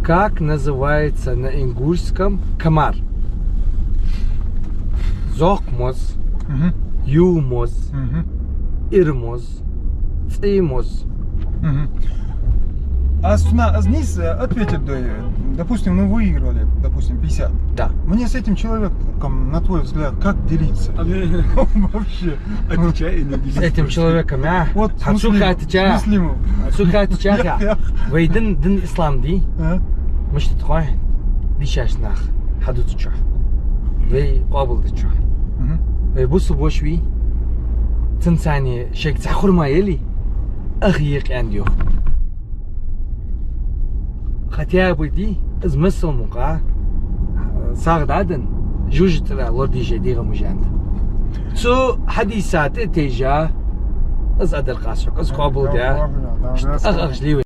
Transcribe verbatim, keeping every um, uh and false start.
Как называется на ингушском комар? Зокъ моз, Мгм. юв моз, Мгм. ир моз, цӀий моз. Мгм. А сюда, а вниз, э, ответит, да, э, допустим, мы выиграли, допустим, пятьдесят. Да. Мне с этим человеком, на твой взгляд, как делиться? А мне Вообще. отвечай и не делись. С этим человеком, а? Вот, Хьа цу Муслим, хаттача. Муслимов. Хьа цу хаттача. Я, я. Вай дин, дин ислам дий? А? Мишта тхой дийшача наха хьадувцача. Вай къоабалдеча. Мгм. Вай бусалба воша вий? Цунца шийга цхьа хурма яле, ах йикъ янда йоах. Хотя бы дий, из масал мукъа, сагӀа дӀаденна, жожагӀате лораде деза дегӀа мужанда. Цу хьадиса тӀа тайжа, из адар къасхьа, из къоабалдаь. Ах, ах, жлива.